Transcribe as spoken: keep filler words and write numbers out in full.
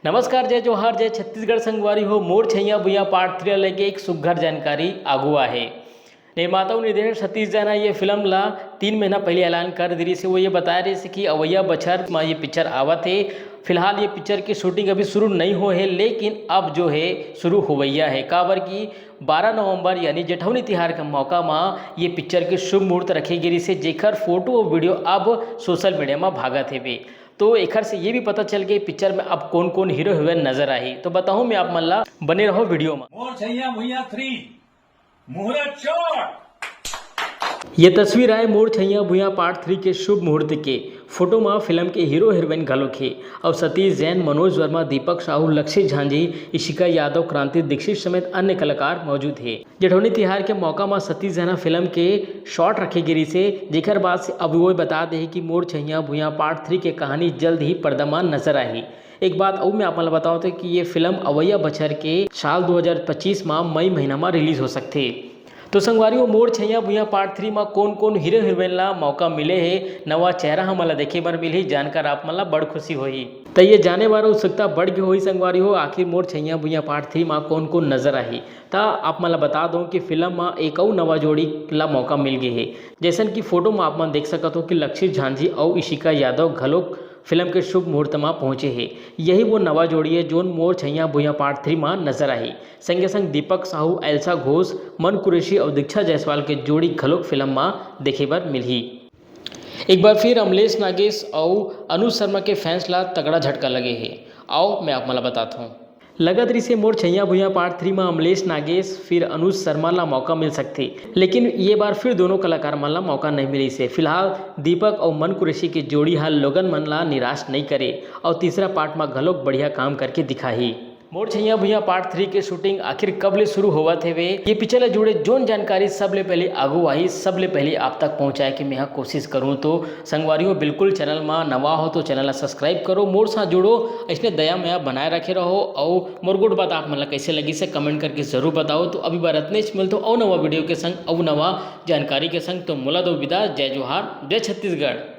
नमस्कार, जय जोहार, जय छत्तीसगढ़ संगवारी हो। मोर छैया भुइयां पार्ट थ्री लेके एक सुग्घर जानकारी आगू आहे। निर्माता अउ निर्देशक सतीश जैन ह ये फिल्म ला तीन महीना पहले ऐलान कर दे रहिस हे। वो ये बताए रहिस हे कि अवइया बछर म ये पिक्चर आवत हे। फिलहाल ये पिक्चर की शूटिंग अभी शुरू नहीं हो हे, लेकिन अब जो है शुरू होवइया है, काबर कि बारह नवंबर यानी जेठौनी तिहार के मौका म ये पिक्चर के शुभ मुहूर्त रखे गे रहिस हे, जेकर फोटो अउ वीडियो अब सोशल मीडिया म भागत हेवे। तो एखर से ये भी पता चल गे पिक्चर में अब कौन कौन हीरो हीरोइन नजर आही। तो बताहूँ मैं आप मन ला, बने रहो वीडियो में। मोर छैया भुइयां थ्री, मुहूर्त शॉट। ये तस्वीर आए मोर छैया भुइयां पार्ट थ्री के शुभ मुहूर्त के। फोटो में फिल्म के हीरो हीरोइन घलोक हे अउ सतीश जैन, मनोज वर्मा, दीपक साहू, लक्षित झांझी, इशिका यादव, क्रांति दीक्षित समेत अन्य कलाकार मौजूद हे। जेठौनी तिहार के मौका म सतीश जैन ह फिल्म के शॉट रखे गे रिहिस हे, जेकर बाद से अब वो बता दे हे कि मोर छैया भुइयां पार्ट थ्री के कहानी जल्द ही पर्दा म नजर आही। एक बात अउ मैं आप मन ल बतावत हौं कि ये फिल्म अवइया बछर के साल दो हज़ार पच्चीस म मई महीना म रिलीज हो सकथे। तो संगवारी हो, मोर छैया भुइयां पार्ट थ्री म कोन कोन हीरो हीरोइन ला मौका मिले हे, नवा चेहरा हमन ला देखे बर मिलही, जानकर आप मन ला बड़ खुशी होही। त ये जाने बर उत्सुकता बढ़ गे होही संगवारी हो, आखिर मोर छैया भुइयां पार्ट थ्री म कोन कोन नजर आही। त आप मन ला बता दो कि फिल्म म एक अउ नवा जोड़ी ला मौका मिल गे हे। जैसन कि फोटो म आप मन देख सकत हो कि लक्षित झांझी अउ इशिका यादव घलोक फिल्म के शुभ मुहूर्त म पहुंचे हे। यही वो नवा जोड़ी हे, जोन मोर छैया भुइयां पार्ट थ्री म नजर आही। संगे संग दीपक साहू, एल्सा घोष, मन कुरैशी अउ दीक्षा जायसवाल के जोड़ी घलोक फिल्म म देखे बर मिलही। एक बार फिर अमलेश नागेश अउ अनुज शर्मा के फैंस ला तगड़ा झटका लगे हे। आओ, मैं आप मन ला बतात हौं। लगत रिहिस हे मोर छैया भुइयां पार्ट थ्री म अमलेश नागेश फिर अनुज शर्मा ला मौका मिल सकथे, लेकिन ये बार फिर दोनों कलाकार मन ला मौका नहीं मिलिस हे। फिलहाल दीपक अउ मन कुरैशी के जोड़ी ह लोगन मन ला निराश नहीं करे अउ तीसरा पार्ट म घलोक बढ़िया काम करके दिखाही। मोर छैया भुइयां पार्ट थ्री के शूटिंग आखिर कब ले शुरू होवत हेवे, ये पिक्चर ले जुड़े जोन जानकारी सबले पहले आगू आही, सबले पहले आप तक पहुंचाए के मेंहा कोशिश करूं। तो संगवारी हो, बिल्कुल चैनल म नवा हो तो चैनल ला सब्सक्राइब करो, मोर साथ जुड़ो, अइसने दया मया बनाए रखे रहो। अउ मोर गोठ बात आप मन ला कइसे लगिस हे कमेंट करके जरूर बताओ। तो अभी बर अतनेच, मिलथों अउ नवा वीडियो के संग अउ नवा जानकारी के संग। तो मोला दो विदा, जय जोहार, जय छत्तीसगढ़।